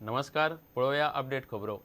नमस्कार, पळोवया अपडेट खबरो.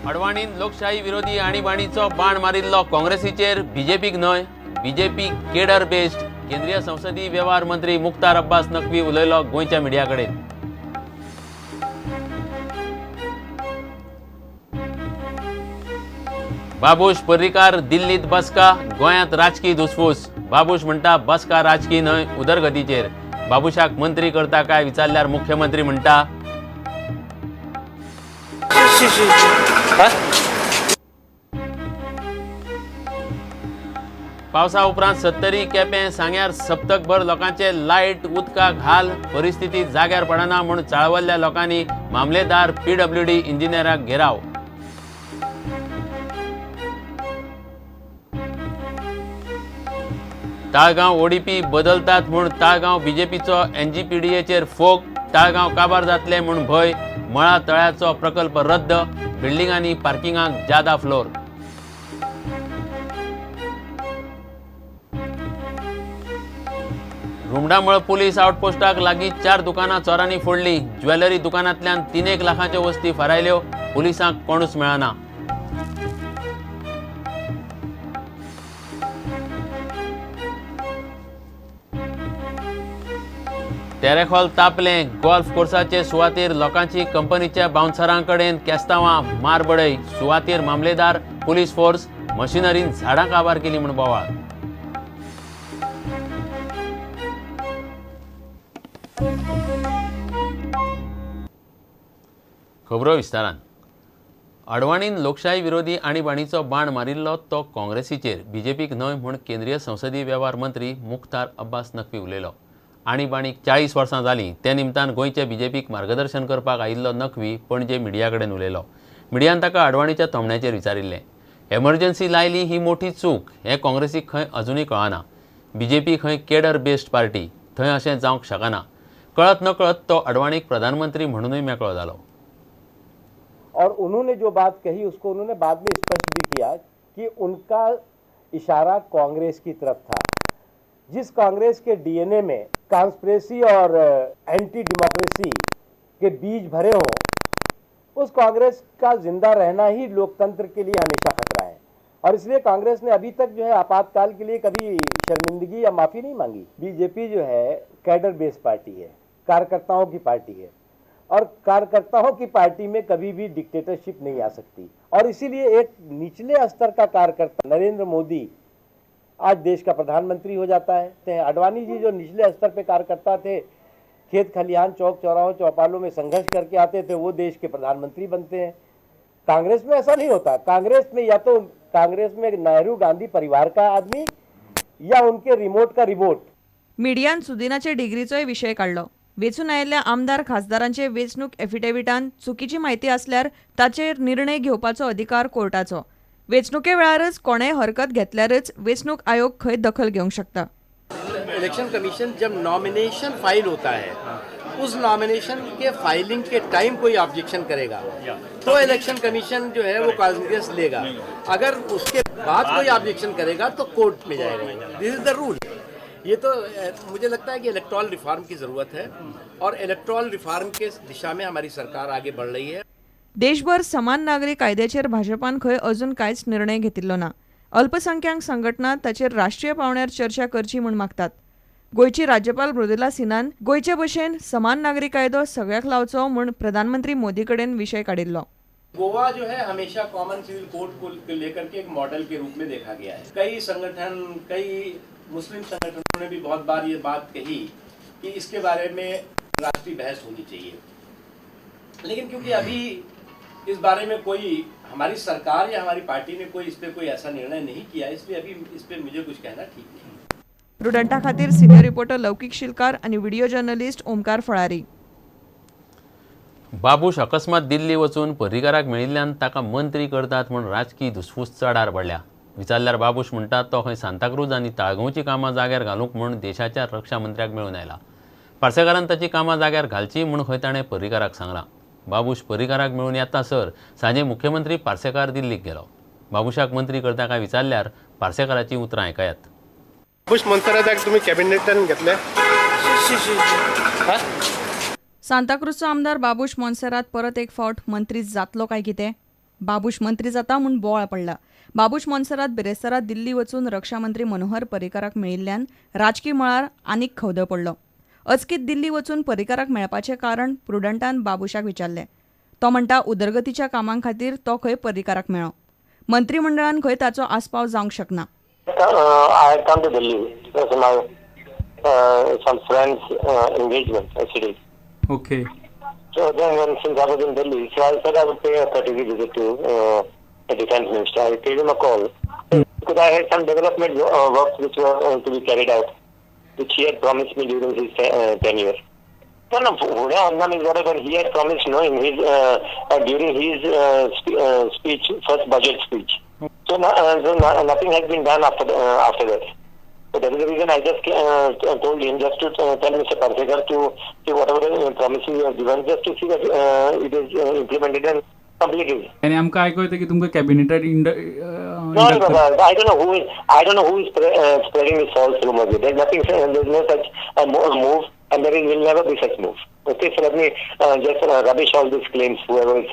अडवाणीन लोकशाही विरोधी आणीबाणीचो बाण मारिल्लो काँग्रेसीचेर, बीजेपीक न्हय. बीजेपी केडर बेस्ड, केंद्रीय संसदीय वेव्हार मंत्री मुख्तार अब्बास नक्वी उलयलो गोंयच्या मिडिया कडेन. बाबूश पर्रीकार दिल्लीत बसका, गोंयांत राजकी धुसफूस. बाबूश म्हणटा बसका राजकी न्हय, उदरगतीचेर. बाबूशाक मंत्री करता काय विचारल्यार मुख्यमंत्री म्हणटा पावसा उपरांत सत्तरी, केपें, सांग्यार सप्तकभर लोकांचे लायट उदकाक हाल. परिस्थिती जाग्यार पडना म्हूण चाळवल्ल्या लोकांनी मामलेदार, पीडब्ल्यूडी इंजिनियराक घेराव. ताळगांव ओडीपी बदलतात म्हूण ताळगांव बीजेपीचो एनजीपीडीएचेर फोग. ताळगांव काबार जातले म्हूण भंय. मळा तळ्याचो प्रकल्प रद्द. बिल्डिंगांनी पार्किंगाक जादा फ्लोर. रुमडामळ पुलीस आउटपोस्टाक लागीं 4 दुकानां चोरांनी फोडलीं. ज्वेलरी दुकानांतल्यान 3 लाखांच्यो वस्ती फारायल्यो. पुलिसांक कोणूच मेळना. तेरेखोल तापलें. गोल्फ कोर्साचे सुवातेर लोकांची कंपनीच्या बाउन्सरां कडेन केस्तांवां, मारबडय. सुवातेर मामलेदार, पुलीस फोर्स, मशिनरीन झाडां काबार केली म्हूण बोवाळ. खबरो विस्तारान. अडवाणीन लोकशाही विरोधी आणीबाणीचो बाण मारिल्लो तो काँग्रेसीचेर, बीजेपीक न्हय म्हूण केंद्रीय संसदीय वेव्हार मंत्री मुख्तार अब्बास नक्वी उलयलो. आणीबाणीक 40 वर्सां जालीं ते निमतान गोंयचे बीजेपीक मार्गदर्शन करपाक आयिल्लो नक्वी पणजे मिडिया कडेन उलयलो. मिडियान ताका अडवाणीच्या थोमण्याचेर विचारिल्लें. एमर्जन्सी लायली ही मोठी चूक हें काँग्रेसीक खंय अजुनूय कळना. बीजेपी खंय केडर बेस्ड पार्टी, थंय अशें जावंक शकना. कळत नकळत तो अडवाणीक प्रधानमंत्री म्हणूनय मेकळो जालो. और उन्होंने जो बात कही उसको उन्होंने बाद में स्पष्ट भी किया कि उनका इशारा कांग्रेस की तरफ था, जिस कांग्रेस के डीएनए में कॉन्स्पिरेसी और एंटी डेमोक्रेसी के बीज भरे हों, उस कांग्रेस का जिंदा रहना ही लोकतंत्र के लिए हमेशा खतरा है। और इसलिए कांग्रेस ने अभी तक जो है आपातकाल के लिए कभी शर्मिंदगी या माफ़ी नहीं मांगी। बीजेपी जो है कैडर बेस्ड पार्टी है, कार्यकर्ताओं की पार्टी है और कार्यकर्ताओं की पार्टी में कभी भी डिक्टेटरशिप नहीं आ सकती। और इसीलिए एक निचले स्तर का कार्यकर्ता नरेंद्र मोदी आज देश का प्रधानमंत्री हो जाता है। आडवाणी जी जो निचले स्तर पे कार्यकर्ता थे, खेत खलिहान, चौक चौराहों, चौपालों में संघर्ष करके आते थे, वो देश के प्रधानमंत्री बनते हैं। कांग्रेस में ऐसा नहीं होता। कांग्रेस में या तो कांग्रेस में नेहरू गांधी परिवार का आदमी या उनके रिमोट का रिमोट। मिडियान सुदिनाचे डिग्रीचोय विशय काडलो. वेंचून आयिल्ल्या आमदार खासदारांचे वेंचणूक एफिडेविटान चुकीची म्हायती आसल्यार ताचेर निर्णय घेवपाचो अधिकार कोर्टाचो. वेंचणुके वेळारच कोणेय हरकत घेतल्यारच वेंचणूक आयोग खंय दखल घेवंक शकता. इलेक्शन कमीशन जब नॉमिनेशन फाइल होता है, उस nomination K filing K time कोई ऑब्जेक्शन करेगा तो इलेक्शन कमीशन जो है वो कॉग्निजेंस लेगा। अगर उसके बाद कोई ऑब्जेक्शन करेगा तो कोर्ट में जाएगा। This is the rule. ये तो मुझे लगता है कि इलेक्ट्रॉल रिफॉर्म की ज़रूरत है और इलेक्ट्रॉल रिफॉर्म के दिशा में हमारी सरकार आगे बढ़ रही है। देशभर समान नागरी कायद्याचेर भाजपान खंय अजून कांयच निर्णय घेतिल्लो ना. अल्पसंख्याक संघटना ताचेर राष्ट्रीय पावंड्यार चर्चा करची म्हूण मागतात. गोंयची राज्यपाल मृदुला सिन्हान गोंयचे भशेन समान नागरी कायदो सगळ्याक लावचो म्हूण प्रधानमंत्री मोदी कडेन विशय काडिल्लो. गोवा जो है हमेशा कॉमन सिविल कोड को लेकर के एक मॉडल के रूप में देखा गया है। कई संगठन, कई मुस्लिम संगठनों ने भी बहुत बार ये बात कही कि इसके बारे में राष्ट्रीय बहस होनी चाहिए, लेकिन क्योंकि अभी इस बारे में कोई हमारी सरकार या हमारी पार्टी ने कोई इस पे कोई ऐसा निर्णय नहीं किया, इसलिए अभी इस पे मुझे कुछ कहना ठीक नहीं। प्रुडंटा खातीर सिनियर रिपोर्टर लौकीक शिलकार आनी व्हिडिओ जर्नलिस्ट ओमकार फळारी. बाबूश अकस्मात दिल्ली वचून पर्रीकाराक मेळिल्ल्यान ताका मंत्री करतात म्हूण राजकी धुसफूस चडार पडल्या. विचारल्यार बाबूश म्हणटा तो खंय सांताक्रूज आनी ताळगांवची कामां जाग्यार घालूंक म्हूण देशाच्या रक्षा मंत्र्याक मेळून आयला. पार्सेकारान ताची कामां जाग्यार घालची म्हूण खंय ताणें पर्रीकाराक सांगलां. बाबूश पर्रीकाराक मेळून येता सर सांजे मुख्यमंत्री पार्सेकार दिल्लीक गेलो. बाबूशाक मंत्री करता काय विचारल्यार पार्सेकाराचीं उतरां आयकयात. बाबूश मोन्सेराताक तुम्ही कॅबिनेटान घेतले? सांताक्रूजचो आमदार बाबूश मोन्सेरात परत एक फावट मंत्री जातलो काय कितें? बाबूश मंत्री जाता म्हूण बोवाळ पडला. बाबूश मोन्सेरात बिरेस्तारा दिल्ली वचून रक्षा मंत्री मनोहर पर्रीकाराक मेळिल्ल्यान राजकी मळार आनीक खवदळ पडलो. अचकीत दिल्ली वचून पर्रीकाराक मेळपाचें कारण प्रुडंटान बाबूशाक विचारलें. तो म्हणटा उदरगतीच्या कामां खातीर तो खंय पर्रीकाराक मेळ्ळो. मंत्रीमंडळान खंय ताचो आस्पाव जावंक शकना. I had come to Delhi because of my some friends' engagement actually. Okay. So then, when since I was in Delhi, so I said I would pay a courtesy visit to the defense minister. I paid him a call because I had some development works which were to be carried out, which he had promised me during his tenure. No, no, Huda is whatever he had promised. No, in his during his speech, first budget speech. So, nothing has been done after that. So that is the reason I just told him just to tell Mr. Parsekar to see whatever promises he has given, just to see that it is implemented and completed. आनी आमकां आयको येता की तुमकां कॅबिनेटार No, no, I don't know who is spreading this false rumor. There's nothing, there's no such move, and there will never be such move. Okay, so let me just rubbish all these claims, whoever is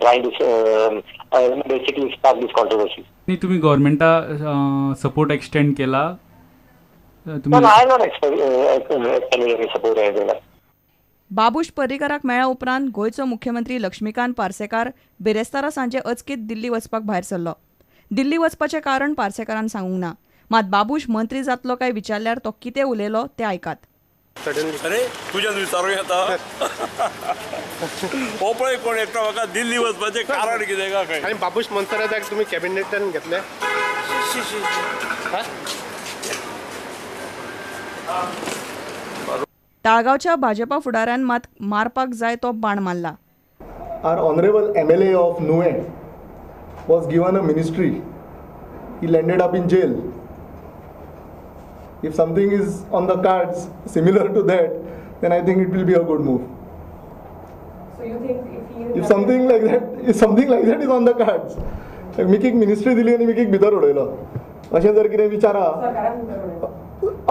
trying to basically spark this controversy. आनी तुमी गव्हर्मेंटा support extend केला? No, no, I am not extending any support or anything like that. Babush पर्रीकाराक मेळ्ळ्या उपरांत गोंयचो मुख्यमंत्री लक्ष्मीकांत पार्सेकार बिरेस्तारा सांजे अचकीत दिल्ली वचपाक भायर सरलो. दिल्ली वचपाचें कारण पार्सेकारान सांगूंक ना. मात बाबूश मंत्री जातलो काय विचारल्यार तो कितें उलयलो तें आयकात. अरे तुज्यान विचारूं येता हो पळय कोण एकटो म्हाका दिल्ली वचपाचें कारण कितें काय खंय. आनी बाबूश मोन्सेराताक तुमी कॅबिनेटान घेतले? ताळगांवच्या भाजपा फुडाऱ्यान मात मारपाक जाय तो बाण मारला. Our honorable MLA of Nuvem was given a ministry. He landed up in jail. If something is on the cards similar to that, then I think it will be a good move. So you think if he if something like that is on the cards, like मिकीक ministry दिली आनी मिकीक भितर उडयलो, अशें जर कितें विचारा,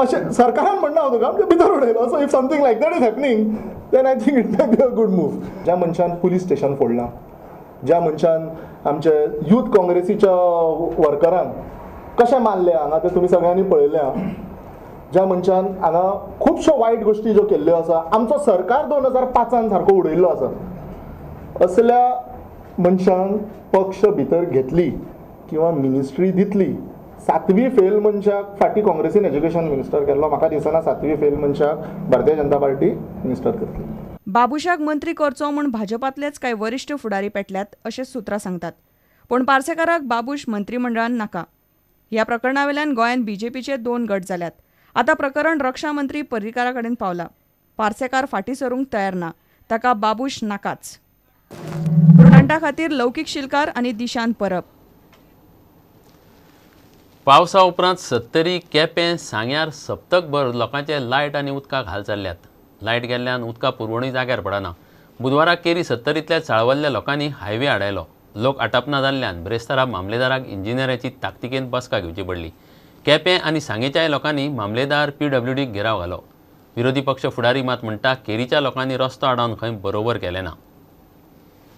अशें सरकारान म्हणना हांव तुका, म्हणजे भितर उडयलो. So if something like that is happening, then I think it may be a good move. ज्या मनशान पुलीस स्टेशन फोडलां, ज्या मनशान आमचे यूथ काँग्रेसीच्या वर्करांक कशें मारलें हांगा तें तुमी सगळ्यांनी पळयलें. ज्या मनशान हांगा खुबश्यो वायट गोश्टी ज्यो केल्ल्यो आसा, आमचो सरकार 2005 सारको उडयल्लो आसा, असल्या मनशांक पक्ष भितर घेतली किंवा मिनिस्ट्री दितली. सातवी फेल मनशाक फाटीं काँग्रेसीन एज्युकेशन मिनिस्टर केल्लो, म्हाका दिसना सातवी फेल मनशाक भारतीय जनता पार्टी मिनिस्टर करतली. बाबूशाक मंत्री करचो म्हूण भाजपांतलेच कांय वरिश्ठ फुडारी पेटल्यात अशें सुत्रां सांगतात. पूण पार्सेकाराक बाबूश मंत्रीमंडळान नाका. ह्या प्रकरणावेल्यान गोंयांत बीजेपीचे 2 गट जाल्यात. आतां प्रकरण रक्षा मंत्री पर्रीकारा कडेन पावला. पार्सेकार फाटीं सरूंक तयार ना. ताका बाबूश नाकाच. प्रुडंटा खातीर लौकीक शिलकार आनी दिशांत परब. पावसा उपरांत सत्तरी, केपें, सांग्यार सप्तकभर लोकांचे लायट आनी उदकाक हाल चल्ल्यात. लायट गेल्ल्यान उदका पुरवणी जाग्यार पडना. बुधवारा केरी सत्तरींतल्या चाळवल्ल्या लोकांनी हायवे आडायलो. लोक आटापना जाल्ल्यान ब्रेस्तारा मामलेदाराक इंजिनियराची ताकतिकेन बसका घेवची पडली. केपें आनी सांगेच्याय लोकांनी मामलेदार पीडब्ल्यूडीक घेराव घालो. विरोधी पक्ष फुडारी मात म्हणटा केरीच्या लोकांनी रस्तो आडावन खंय बरोबर केलें ना.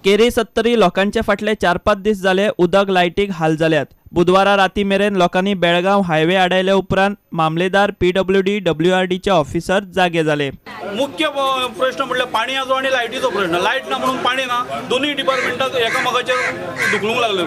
केरी सत्तरी लोकांचे फाटले 4-5 दीस जाले उदक लायटीक हाल जाल्यात. बुधवारा राती मेरेन लोकांनी बेळगांव हायवे आडायले उपरांत मामलेदार पीडब्ल्यूडी डब्ल्यूआरडीचे ऑफिसर जागे जाले. मुख्य प्रश्न म्हटल्यार पाणयाचो आनी लायटीचो प्रश्न. लायट ना म्हणून पाणी ना, दोनूय डिपार्टमेंटाक एकामेकाचेर धुकलूंक लागले.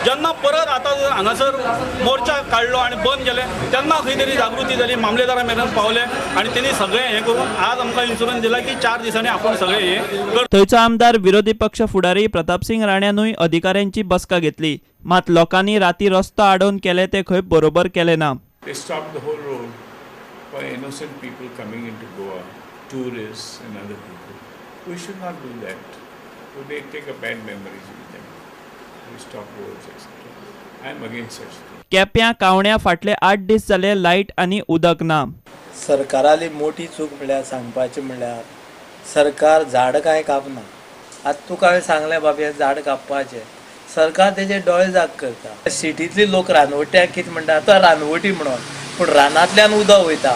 जेन्ना परत आतां हांगासर मोर्चा काडलो आनी बंद केलें तेन्ना खंय तरी जागृती जाली, मामलेदारा मेरेन पावले आनी तेणी सगळें हें करून आज आमकां इन्शुरन्स दिला की 4 दिसांनी आपूण सगळें हें कर. थंयचो आमदार विरोधी पक्ष फुडारी प्रतापसिंग राण्यानूय अधिकाऱ्यांची बसका घेतली. मात लोकांनी राती रस्तो आडोवन केले ते खंय बरोबर केले ना. They stopped the whole road for innocent people coming into Goa, tourists and other people. We should not do that. They take a bad memories with them. We stop roads, etc. I am against such things. केप्यां कावण्या फाटले 8 दीस जाले light आनी उदक ना. सरकाराली मोठी चूक म्हळ्यार सांगपाचें म्हळ्यार सरकार झाड कांय कापना. आतां तुका हांवें सांगलें बाब हें झाड कापपाचें, सरकार तेजे दोळे जाग करता. सिटींतली लोक रानवट्याक कितें म्हणटा, आतां रानवटी म्हणून, पूण रानांतल्यान उदक वयता.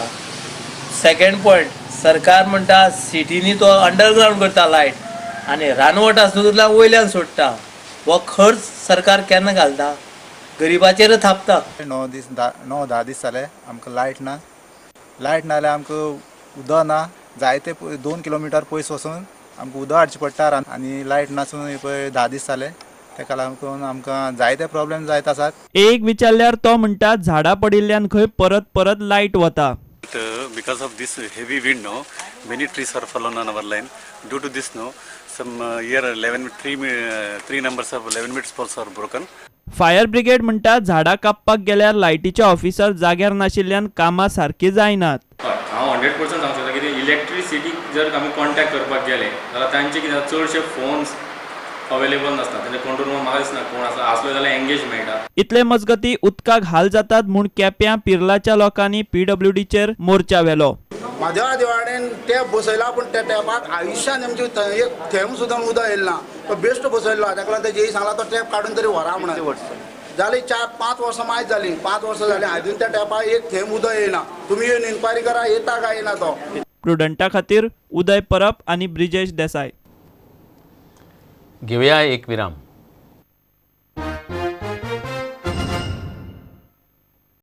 सेकंड पॉयंट, सरकार म्हणटा सिटींनी तो अंडरग्रावंड करता लायट आनी रानवट आसता वयल्यान सोडटा. हो खर्च सरकार केन्ना घालता? गरिबाचेर थापता. 9 दीस, 9-10 दीस जाले आमकां लायट ना. लायट ना जाल्यार आमकां उदक ना. जायते 2 किलोमिटर पयस वचून आमकां उदक हाडचें पडटा आनी लायट नासून हे पळय 10 दीस जाले. ताका लागून आमकां जायते प्रॉब्लेम जायत आसात. एक विचारल्यार तो म्हणटा, झाडां पडिल्ल्यान खंय परत परत लायट वता. Because of this heavy wind, no, many trees are fallen on our line. Due to this, no, some here 11, 3 numbers of 11 meters poles are broken. Fire brigade म्हणटा, झाडां कापपाक गेल्यार लायटीचे ऑफिसर जाग्यार नाशिल्ल्यान कामां सारकी जायनात. हय, हांव 100% सांगूंक शकता. कितें, इलेक्ट्रिसिटीक जर आमी कॉन्टेक्ट करपाक गेले जाल्यार तांचे कितें आसा, चडशे फोन्स अवेलेबल नासता. तेंच्या कंट्रोल रुमान म्हाका दिसना कोण आसा. आसलो जाल्यार एंगेज मेळटा. इतले मजगती उदकाक हाल जातात म्हूण केप्यां पिर्लाच्या लोकांनी पीडब्ल्यूडीचेर मोर्चा व्हेलो. म्हादेवा देवाडेन टॅप बसयला, पूण त्या टॅपाक आयुश्यान आमचे थंय एक थेंब सुद्दां उदक येयलें ना. तो बेश्टो बसयल्लो. ताका लागून तेजेय सांगला तो टॅप काडून तरी व्हरा म्हणून. जाली 4-5 वर्सां मायज जाली, 5 वर्सां जाली, आजून त्या टॅपाक एक थेंब उदक येयना. तुमी येवन इन्क्वायरी करा, येता काय येना तो. प्रुडंटा खातीर उदय परब आनी ब्रिजेश देसाय. घेवया एक विराम.